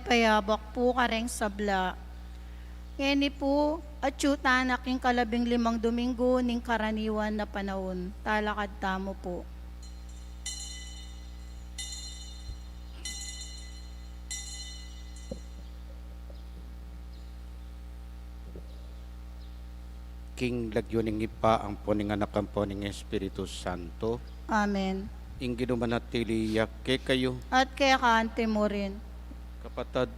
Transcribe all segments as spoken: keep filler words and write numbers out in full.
Payabak pu kareng sabla. Ngeni pu, atyu tana king kalabing limang Domingo ning karaniwan a panaun. Talakad tamu pu. King lagyu ning Ibpa, ampo ning Anak, ampo ning Espiritu Santo. Amen. Ing Ginu manatili ya kekayu. At keka antimurin. Kapatad,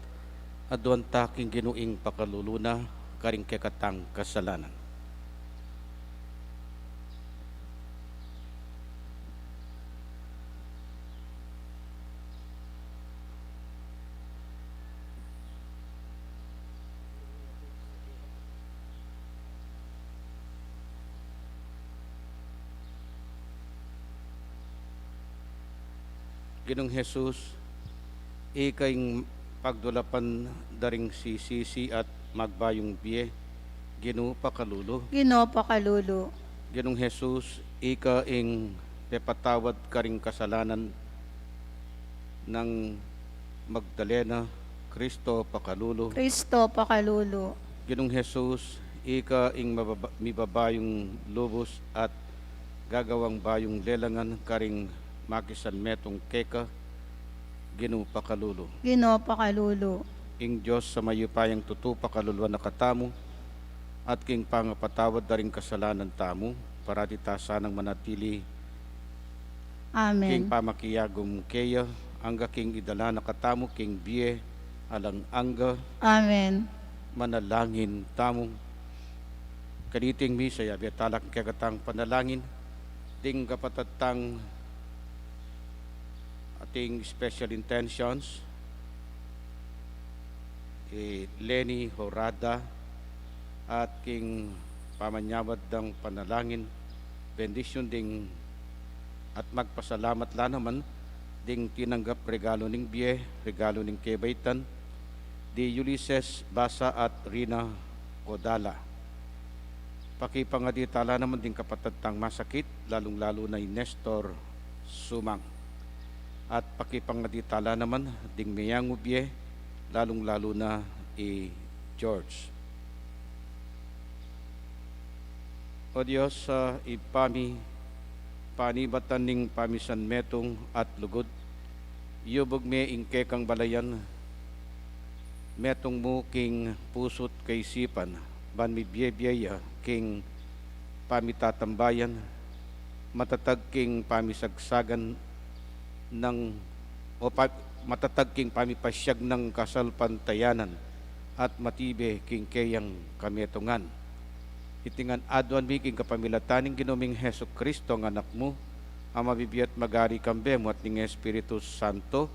aduan ta king Ginu ing pakalulu na karing kekatang kasalanan. Ginung Jesus, ika ing pagdulapan da ring sisisi at magbayung bie, Ginu pakalulu. Ginu pakalulu. Ginung Jesus, ika ing pepatawad karing kasalanan nang Magdalena, Kristo pakalulu. Kristo pakalulu. Ginung Jesus, ika ing mababa-, mibabayung lubus at gagawang bayung lelangan karing makisanmetung keka, Ginu pakalulu. Ginu pakalulu. Ing Dios a mayupayang tutu pakaluluan na katamu, at king pangapatawad da ring kasalanan tamu, parati ta sanang manatili Amen. King pamakiagum keya, angga king idala na katamu king bie alang angga. Amen. Manalangin tamu. Kaniting misa, yabe tala king kekatang panalangin, ding kapatad tang ating special intentions, i Leni Horada, at king pamanyawad dang panalangin, bendisyun ding, at magpasalamat la naman ding tinanggap regalo ning bie, regalo ning kebaitan, di Ulises Basa at Rina Codala. Pakipangadi tala naman ding kapatad tang masakit, lalung-lalu na i Nestor Sumang. At pakipangadi tala naman ding meyangu bie, lalung-lalu na i George. O Dios, a, Ibpa mi, panibatan ning pamisanmetung at lugud, yubug me ing kekang balayan, metung mu king pusu't kaisipan, ban mibie-bie ya king pamitatambayan, matatag king pamisagsagan nang, o pa-, matatag king pamipasyag nang kasalpantayanan, at matibe king keyang kametungan. Iti ngan aduan mi king kapamilatan ning Ginu ming Jesucristo, a Anak mu, a mabibie at magari kambe mu at ning Espiritu Santo,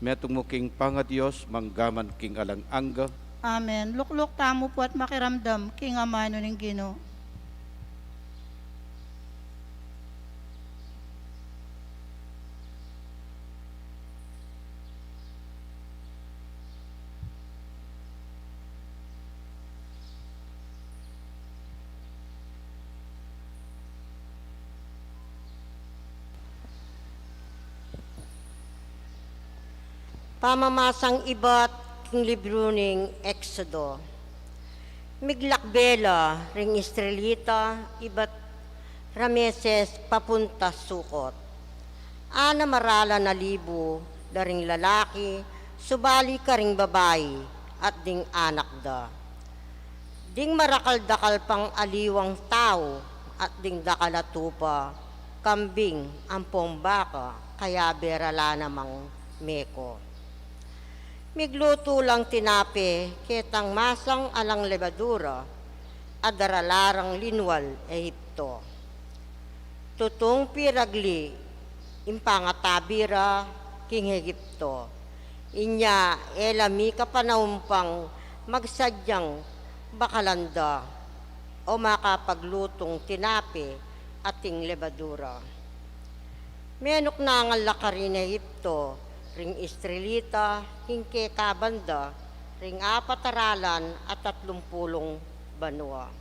metung mu king pangaDios, mangga man king alang angga. Amen. Lukluk tamu pu at makiramdam king amanu ning Ginu. Pamamasang ibat king libru ning Exodo. Miglakbe la ring Israelita ibat Rameses papunta Sukot. Anam a ralan a libu la ring lalaki, subali karing babai at ding anak da. Ding marakal-dakal pang aliwang tau at ding dakal a tupa, kambing ampong baka, kayabe ra la namang meko. Miglutu lang tinape ketang masang alang lebadura, a dara la rang linual Egipto. Tutung piragli ing pangatabi ra king Egipto. Inya e la mikapanaun pang magsadyang bakalan da o makapaglutung tinape ating lebadura. Menuknangan la karin Egipto ring Israelita king kekaban da ring apat a ralan at tatlumpulung banua.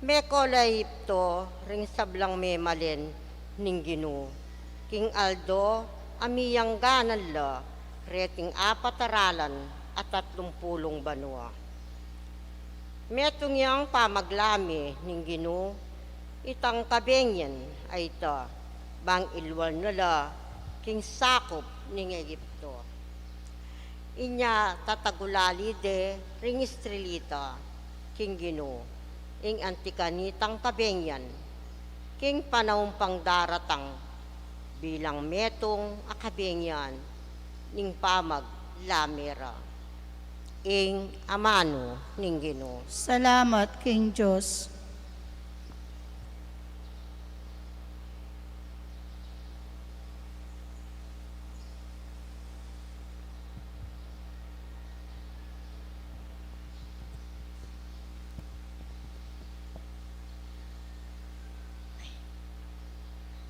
Meko la Egipto ring sablang memalen ning Ginu, king aldo a miyangganan la reting apat a ralan at atlumpulung banua. Metung yang pamaglame ning Ginu, itang kabengian a ita, bang ilwal na la king sakup ning Egipto. Inya tatagulali de ring Israelita king Ginu, ing anti kanitang kabengian, king panaun pang daratang bilang metung a kabengian ning pamaglame ra. Ing amanu ning Ginu. Salamat king Dios.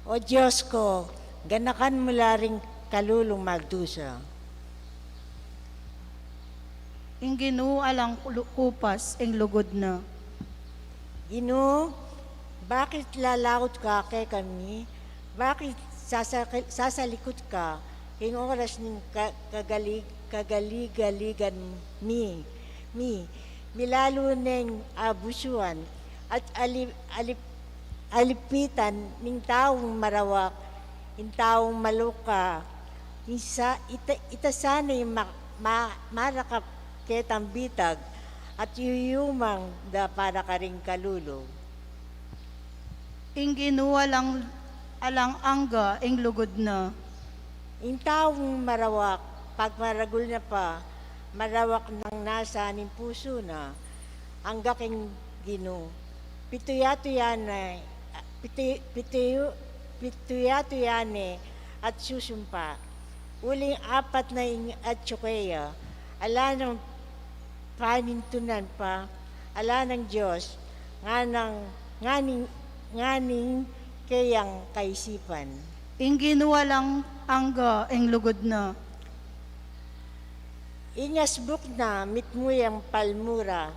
O Dios ku, ganakan mu la ring kalulung magdusa. Ing Ginu alang lu-, kupas ing lugud na. Ginu, bakit lalaut ka kekami? Bakit sasakil-, sasalikut ka king oras ning ka-, kagalig-, kagaligaligan mi? Mi, milalu neng abusuan at ali-, ali-, alipitan ning taung marawak, ing taung maluka, ing sa-, ita-, ita sana ing ma-, ma-, marakap ketang bitag at yuyumang da para karing kalulu. Ing Ginu alang, alang angga ing lugud na. Ing taung marawak, pagmaragul na pa, marawak nang nasa ning pusu na, angga king Ginu. Pituya-tuya ne, pitu-, pituyu-, pituya-tuya ne at susumpa. Uling apat na ing atsu keya, ala nang panintunan pa, ala nang Dios, nganang, nganing, nganing keyang kaisipan. Ing Ginu alang angga ing lugud na. Ing asbuk na mitmu yang palmura,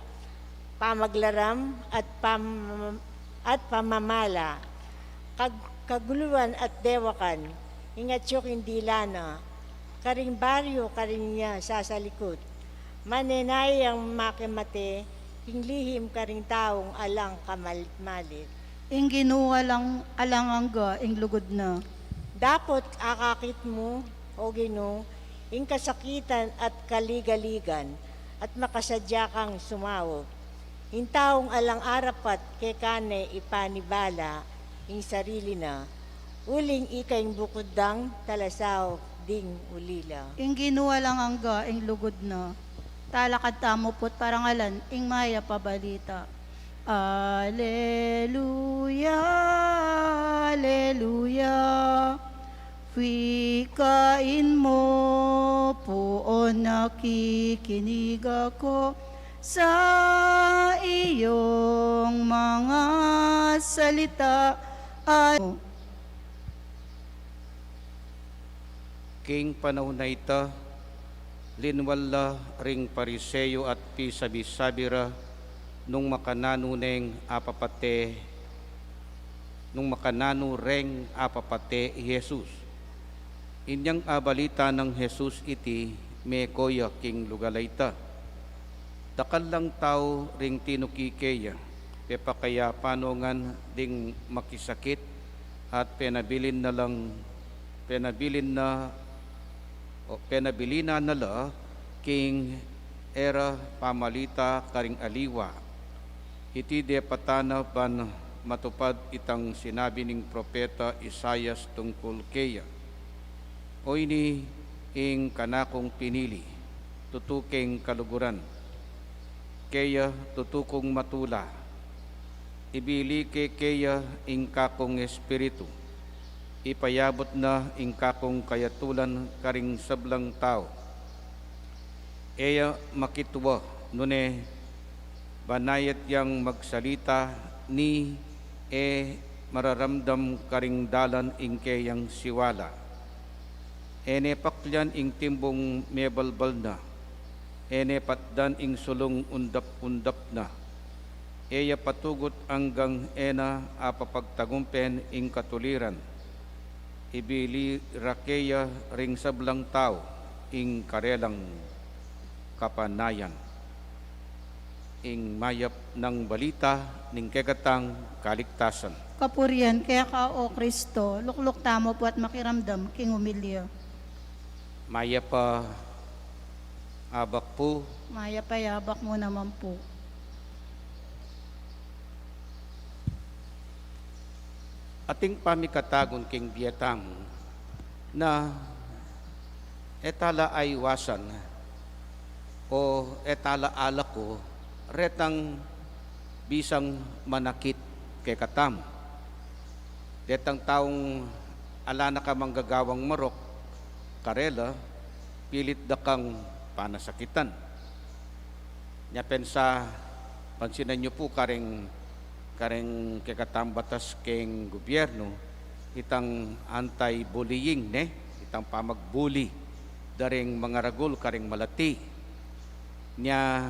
pamaglaram at pam-, at pamamala, kag-, kaguluan at dewakan, ing atsu king dila na, karing baryu karin ya sasalikut. Manenaya yang makimate king lihim karing taung alang kamalit-malit. Ing Ginu alang, alang angga ing lugud na. Dapot akakit mu, O Ginu, ing kasakitan at kaligaligan, at makasadya kang sumaup. Ing taung alang arapat keka ne ipanibala ing sarili na, uling ika ing bukud dang talasaup ding ulila. Ing Ginu alang angga ing lugud na. Talakad tamu pu't parangalan ing mayap a balita. Aleluya, aleluya. Wikain mo, puon nakikinig ako sa iyong mga salita. King panaun a ita, linwal la ring Pariseo at pisabi-sabi ra nung makananu neng apapate, nung makananu reng apapate i Jesus. Inyang abalita nang Jesus iti, meko ya king lugal a ita. Dakal lang tau ring tinuki keya, pepakayapan no ngan ding makisakit, at penabilin na lang, penabilin na, o penabilinan na la king e ra pamalita karing aliwa. Iti depatan na ban matupad itang sinabi ning propeta Isaias tungkul keya. O ini ing kanakung pinili, tutu keng kaluguran. Keya tutu kung matula. Ibili ke keya ing kakung Espiritu. Ipayabut na ing kakung kayatulan karing sablang tau. E ya makitua, nune banayad yang magsalita ni e mararamdam karing dalan ing keyang siwala. E ne paklian ing timbung mebalbal na, e ne patdan ing sulung undap-undap na. E ya patugut anggang e na apapagtagumpen ing katuliran. Ibili ra keya ring sablang tau, ing karelang kapanayan. Ing mayap nang balita ning kekatang kaligtasan. Kapurian keka, O Kristo. Lukluk tamu pu at makiramdam king umilya. Mayap a abak pu. Mayap a abak mu naman pu. Ating pamikatagun king bie tamu na e tala aiwasan o e tala alaku retang bisang manakit kekatamu. Detang taung ala na ka manggagawang marok karela, pilit da kang panasakitan. Nya pensa, pansinan yu pu kareng, kareng kekatang batas keng gubyernu, itang anti-bullying, ne? Itang pamagbuli da reng mangaragul kareng malati. Nya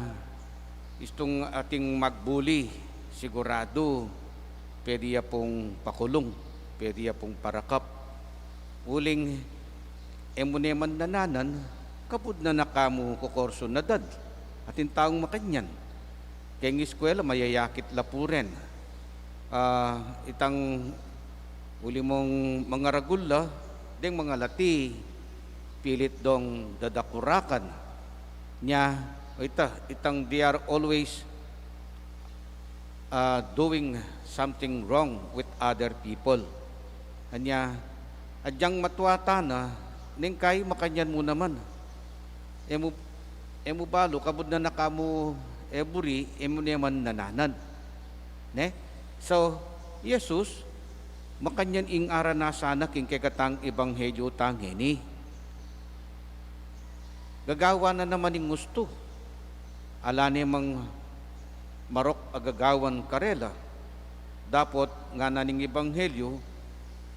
istung ating magbuli, siguradu pwede ya pung pakulung, pwede ya pung parakap. Uling e mu ne man nananan, kabud na na ka mu kokorsun na dad. Atin taung makanyan. Keng eskwela, mayayakit la pu ren. Ah, itang uli mung mangaragul la, deng mangalati, pilit dong dadakurakan. Nya, o ita, itang they are always, ah, doing something wrong with other people. Anya, adyang matua tana, neng kai makanyan mu naman. E mu, e mu balu, kabud na na ka mu e buri, e mu ne man nananan. Ne? So, Jesus, makanyan ing aranasan na king kekatang ebanghelyo tang ini. Gagawan na naman ing gustu. Ala ne mang marok a gagawan karela. Dapot ngana ning ebanghelyo,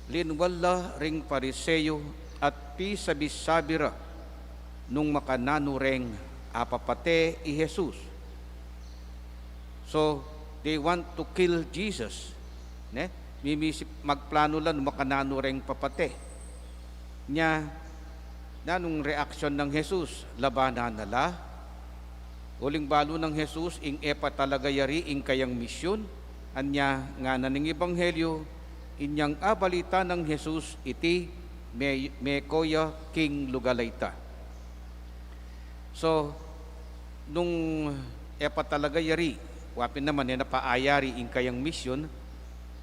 linwal la ring Pariseo at pisabi-sabi ra nung makananu reng apapate i Jesus. So, they want to kill Jesus, ne? Mimisip magplano la nung makananu reng papate. Nya, nanung reaksyon nang Jesus? Labanan na la? Uling balu nang Jesus ing e pa talaga yari ing kayang misyun? Anya ngana ning ebanghelyo, inyang abalita nang Jesus iti, me-, meko ya king lugal a ita. So, nung e pa talaga yari, wa pin naman, e na pa ayari ing kayang misyun,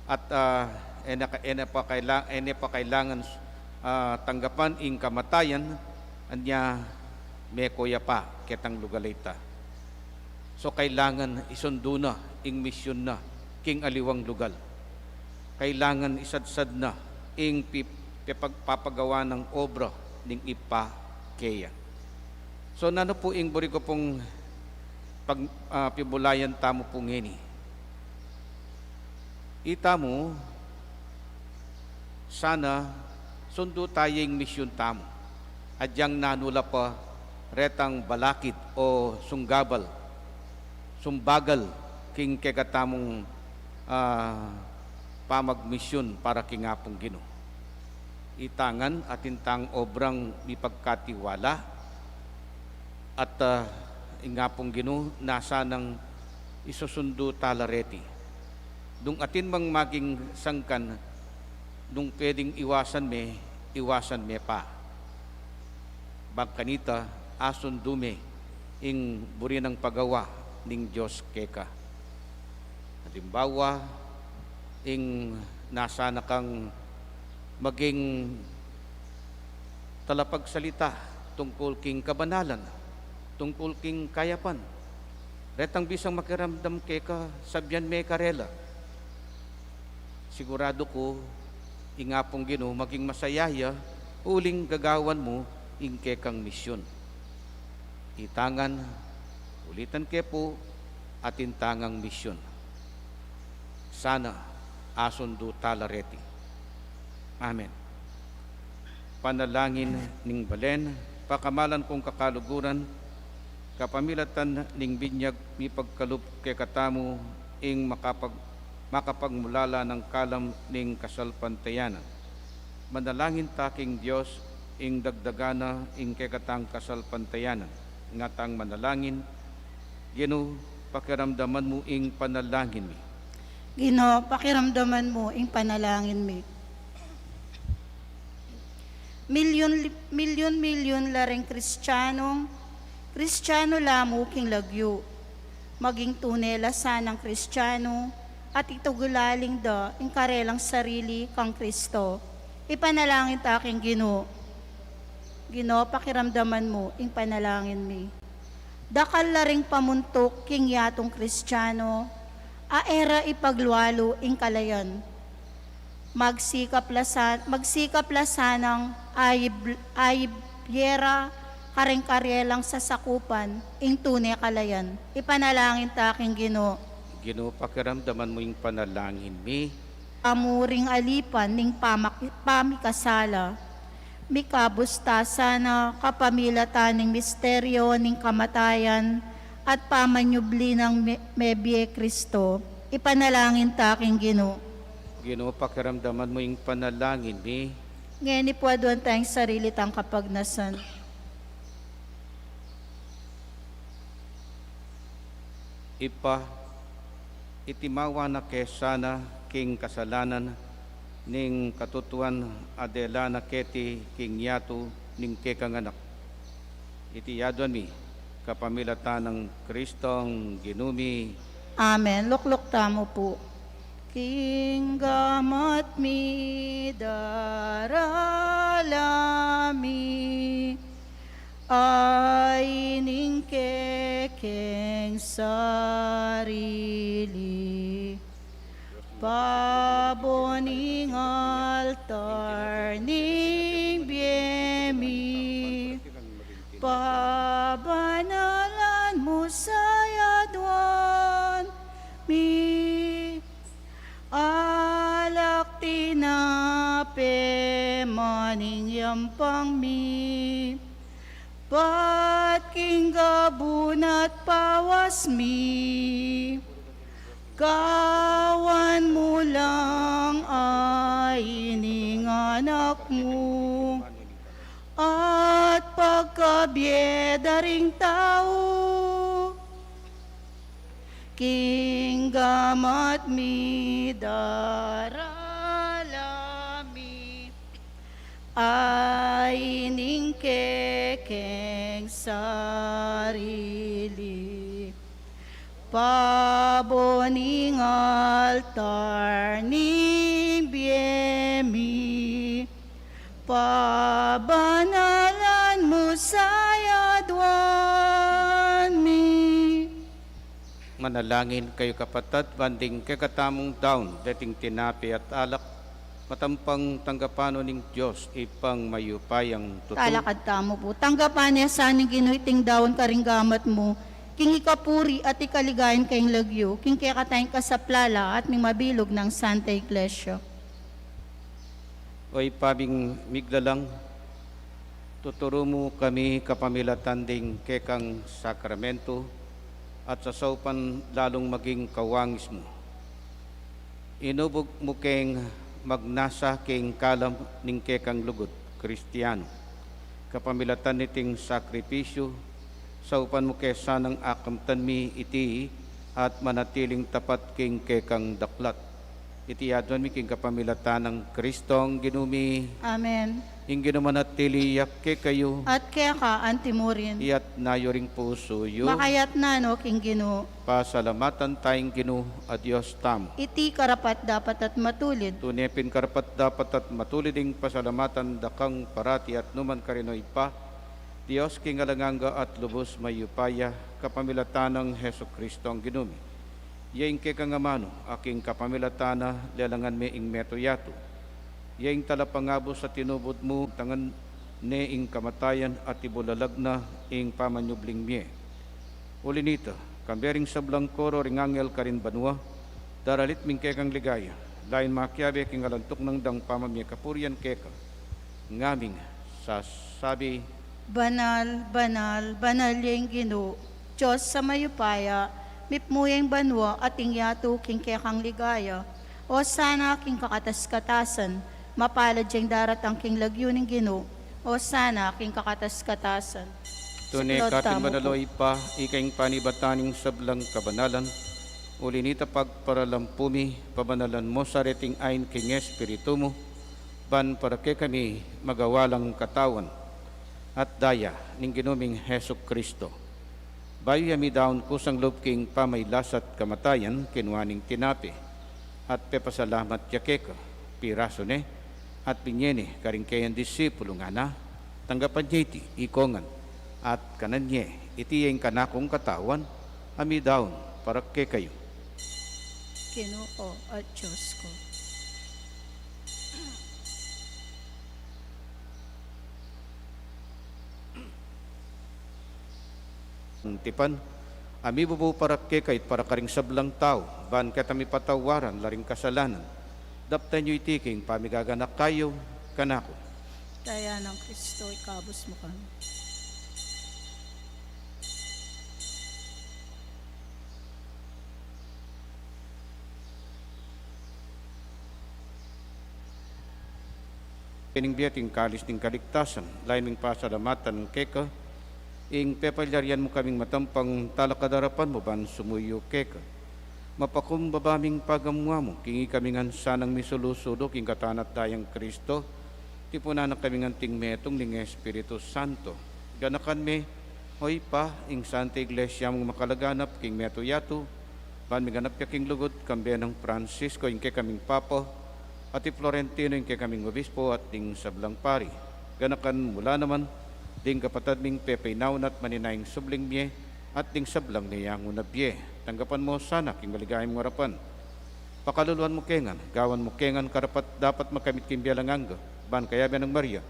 at, ah, e na ka-, e na pa kaila-, e na pa kailangan, ah, tanggapan ing kamatayan, anya meko ya pa ketang lugal a ita. So, kailangan isundu na ing misyun na king aliwang lugal. Kailangan isadsad na ing pi-, pepag-, papagawa nang obra ning Ibpa keya. So, nanu pu ing buri ku pung pag-, ah, pibulayan tamu pu ngeni? Itamu, sana sundu taya ing misyun tamu. Adyang nanu la pa retang balakid o sunggabal, sumbagal king kekatamung, ah, pamagmisyun para king Apung Ginu. Ita ngan atin tang obrang mipagkatiwala at, ah, ing Apung Ginu nasa nang isusundu tala reti. Nung atin mang maging sangkan, nung pwedeng iwasan me, iwasan me pa. Bang kanita, asundu me ing buri nang pagawa ning Dios keka. Halimbawa, ing nasa na kang maging talapagsalita tungkul king kabanalan, tungkul king kayapan. Retang bisang makiramdam keka, sabian me karela. Siguradu ku, ing Apung Ginu maging masaya ya, uling gagawan mu ing kekang misyun. Ita ngan, ulitan ke pu, atin tang misyun. Sana asundu tala reti. Amen. Panalangin ning balen. Pakamalan kung kakaluguran, kapamilatan ning binyag mipagkalub kekatamu ing makapag-, makapagmulala nang kalam ning kasalpantayanan. Manalangin ta king Dios, ing dagdagan na ing kekatang kasalpantayanan. Ngatang manalangin, Ginu, pakiramdaman mu ing panalangin mi. Ginu, pakiramdaman mu ing panalangin mi. Milyun, milyun-milyun la ring Kristianong, Kristiano la mu king lagyu. Maging tune la sanang Kristiano, at itugulaling da ing karelang sarili kang Kristo. Ipanalangin ta king Ginu. Ginu, pakiramdaman mu ing panalangin mi. Dakal la ring pamuntuk king yatung Kristiano, a e ra ipaglualu ing kalayan. Magsikap la sa-, magsikap la sanang ayib-, ayib ye ra kareng karelang sasakupan ing tune kalayan. Ipanalangin ta king Ginu. Ginu, pakiramdaman mu ing panalangin mi. Amu ring alipan ning pamak-, pamikasala. Mikabus ta sana kapamilatan ning misteryo ning kamatayan at pamanyubli nang me-, mebie Kristo. Ipanalangin ta king Ginu. Ginu, pakiramdaman mu ing panalangin mi. Ngeni pu, aduan tang sarili tang kapagnasan. Ibpa, itimawa na ke sana king kasalanan ning katutuan a dela na keti king yatu ning kekang Anak. Iti aduan mi kapamilatan nang Kristong Ginu mi. Amen. Lukluk tamu pu. King gamat mi, darala mi, ay ning kekeng sarili, pabo ning altar ning bie mi, pabanalan mu sa aduan mi. Alak tinape man ing yampang mi, bat king gabun at pawas mi, gawan mu lang ay ning Anak mu, at pagkabie da ring tau. King gamat mi, darala mi, ay ning kekeng sarili, pabo ning altar ning bie mi, pabanalan mu sa aduan mi. Manalangin kayu, kapatad, ban ding kekatamung daun deting tinape at alak, matampang tanggapan no ning Dios Ibpang mayupayang tutu. Talakad tamu pu. Tanggapan na sa ning Ginu iting daun karing gamat mu, king ikapuri at ikaligayan king lagyu, king kekatang kasaplalan at ning mabilug nang Santa Iglesia. O Ibpa ming miglalang, tuturu mu kami kapamilatan ding kekang sakramentu, at sasaupan lalung maging kawangis mu. Inubug mu keng magnasa king kalam ning kekang lugud Kristiano. Kapamilatan niting sakripisyu, saupan mu ke sanang akamtan mi iti at manatiling tapat king kekang daklat. Iti aduan mi king kapamilatan nang Kristong Ginu mi. Amen. Ing Ginu manatili ya kekayu. At keka antimurin. Iyatna yu ring pusu yu. Makayatna no king Ginu. Pasalamatan taya ing Ginu a Dios tamu. Iti karapat-dapat at matulid. Tune pin karapat-dapat at matulid ing pasalamatan da kang parati at numan karin, O Ibpa, Dios king alang angga at lubus mayupaya, kapamilatan nang Jesucristong Ginu mi. Iya ing kekang amanu, a king kapamilatan na lelangan mi ing meto yatu. Iya ing talapangabus a tinubud mu, tangan ne ing kamatayan at ibulalag na ing pamanyubling mie. Uli nita, kambe ring sablang koro ring angel karin banua, daralit mi ing kekang ligaya, lain makiabe king alang tuknang dang pamamie kapurian keka, ngaming sasabi, Banal, banal, banal ya ing Ginu, Dios a mayupaya, mipmu ya ing banua at ing yatu king kekang ligaya. Osana king kakatas-katasan, mapalad ya ing daratang king lagyu ning Ginu. O sana, king kakatas-katasan. Tune Siklod ka pin tamu banal, ko. O Ibpa, ika ing panibatan ning sablang kabanalan. Uli nita pagparalampu mi, pabanalan mu sa reting ain king Espiritu mu, ban para kekami magawa lang katawan at daya ning Ginu ming Jesucristo. Bayu ya midaun kusang lub king pamailasa't kamatayan, kinua ne ing tinape, at pepasalamat ya keka, pirasu ne, at binye ne karing keyang disipulu, ngana: Tanggapan ye iti, ikong ngan, at kanan ye, iti ya ing kanakung katawan, a midaun para kekayu. Ginu ku at Dios ku. Ing tipan, a mibubu para kekayu at para karing sablang tau, ban keta mipatawaran la ring kasalanan. Daptan yu iti king pamigaganaka yu kanaku. Daya nang Kristo, ikabus mu kami. King bie at ing kalis ning kaligtasan, lalu ming pasalamatan keka, ing pepalyarian mu kaming matampang talakad king arapan mu ban sumuyu keka. Mapakumbaba ming pagamuan mu, king ikami ngan sanang misulu-sulu king katawan at dayang Kristo, tipunan na kaming anting metung ning Espiritu Santo. Ganakan me, O Ibpa, ing Santa Iglesia mung makalaganap king metung yatu, ban miganap ya king lugud, kambe nang Francisco, ing kekaming Papa, at i Florentino, ing kekaming Obispo, at ding sablang pari. Ganakan mu la naman ding kapatad ming pepainawa na at maninayang subling mie, at ding sablang meyangu na bie. Tanggapan mu sana king maligaya mung arapan. Pakaluluan mu ke ngan, gawan mu ke ngan karapat-dapat makamit king bie alang angga, ban kayabe nang Maria,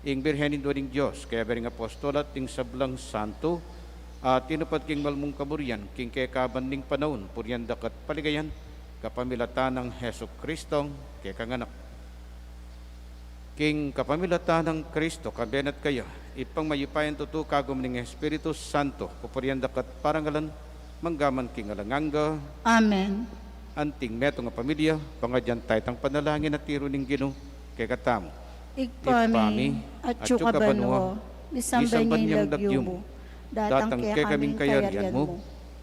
ing Birhen, Indu ning Dios, kayabe ring apostol at ding sablang santo, a tinupad king mal mung kaburian king kekaban ning panaun, purian da ka at paligayan, kapamilatan nang Jesucristong kekang Anak. King kapamilatan nang Kristo, kambe na at kaya, Ibpang mayupayang tutu, kagum ning Espiritu Santo, pupurian da ka at parangalan, mangga man king alang angga. Amen. Anting metung a pamilya, pangadyan taya itang panalangin a tiru ning Ginu kekatamu. Ibpa mi, atsu ka banua, misamban ya ing lagyu mu, datang kekami ing kayarian mu,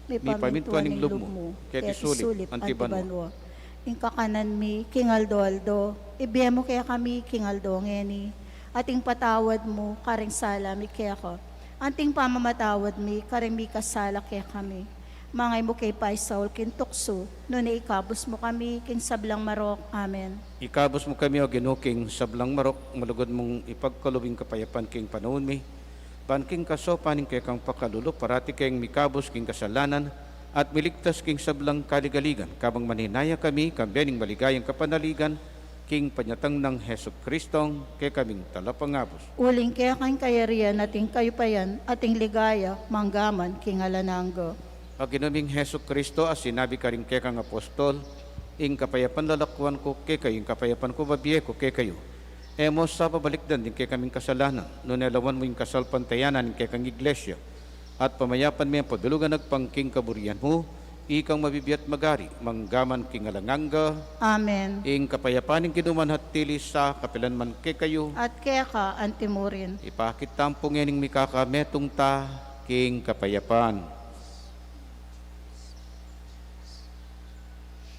mipamintuan ing lub mu, keti sulip anti banua. Ing kakanan mi king aldo-aldo, ibie mu kekami king aldo ngeni, at ipatawad mu karing sala mi keka, anti ing pamamatawad mi karing mikasala kekami. Manga e mu ke paisaul king tuksu, nune ikabus mu kami king sablang marok. Amen. Ikabus mu kami, O Ginu, king sablang marok, malugud mung ipagkalub ing kapayapan king panaun mi, ban king kasaupan ning kekang pakalulu, parati keng mikabus king kasalanan, at miligtas king sablang kaligaligan, kabang manenaya kami, kambe ning maligayang kapanaligan, king panyatang nang Jesucristong kekaming Talapangabus. Uling keka ing kayarian, at ing kayupayan, at ing ligaya, mangga man king alang angga. O Ginu ming Jesucristo, a sinabi karing kekang apostol, ing kapayapan lalakuan ku kekayu, ing kapayapan ku bibie ku kekayu. E mu sa babalikdan ding kekaming kasalanan, nune lawan mu ing kasalpantayanan ning kekang Iglesia, at pamayapan me at pabilugan agpang king kaburian mu, ikang mabibie at magari, mangga man king alang angga. Amen. Ing kapayapan ning Ginu manatili sa kapilan man kekayu. At keka antimurin. Ipakit tamu pu ngening mikakametung ta king kapayapan.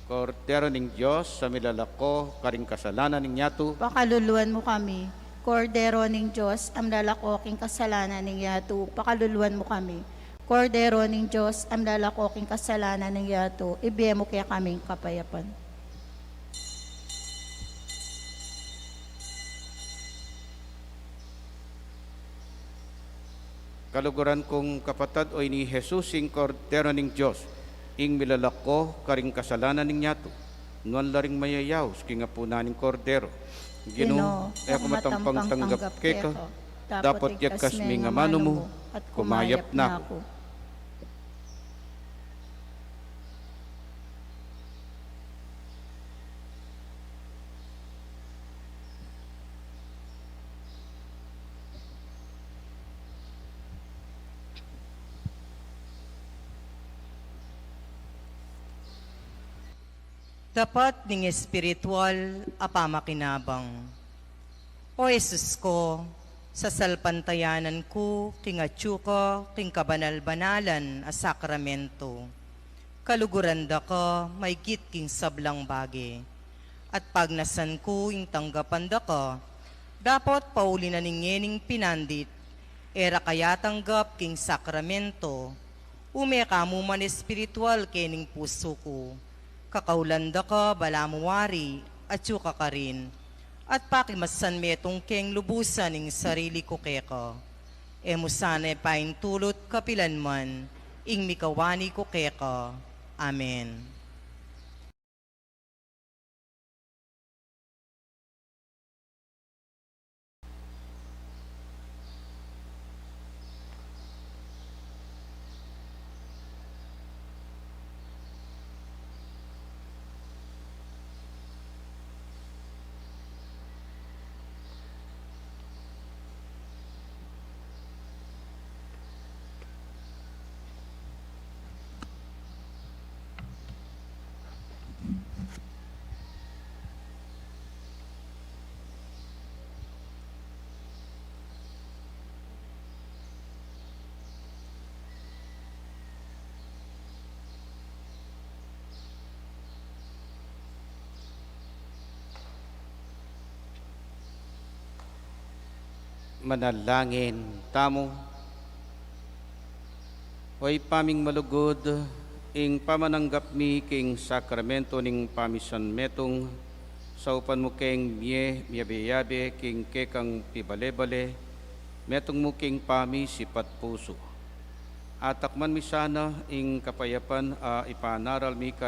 Kordero ning Dios, a milalako karing kasalanan ning yatu. Pakaluluan mu kami. Kordero ning Dios, a milalako king kasalanan ning yatu. Pakaluluan mu kami. Kordero ning Dios, a milalako king kasalanan ning yatu. Ibie mu kekaming kapayapan. Kaluguran kung kapatad, o ini Jesus, ing Kordero ning Dios, ing milalako karing kasalanan ning yatu. Nuan la ring mayayaus king apunan ning Kordero. Ginu, e ku matampang tanggap keka, dapot yagkas me ing amanu mu, at kumayap na ku. Dapat ning espiritual a pamakinabang. O Jesus ko, Sasalpantayanan ku king atyu ka king kabanal-banalan a sakramento. Kaluguran da ka maygit king sablang bage. At pagnasan ku ing tanggapan da ka, dapot pauli na ning ngening pinandit, e ra ka ya tanggap king sakramento, ume ka mu man espiritual kening pusu ku. Kakaulan da ka balamu wari, atyu ka karin, at pakimasan metung keng lubusan ing sarili ku keka. E mu sana paintulut kapilan man ing mikawani ku keka. Amen. Manalangin tamu. O Ibpa ming malugud, ing pamananggap mi king sakramento ning pamisan metung, saupan mu keng mie miyabe-yabe king kekang pibale-bale, metung mu king pamisipat pusu. Atakman mi sana ing kapayapan a ipanaral mi karin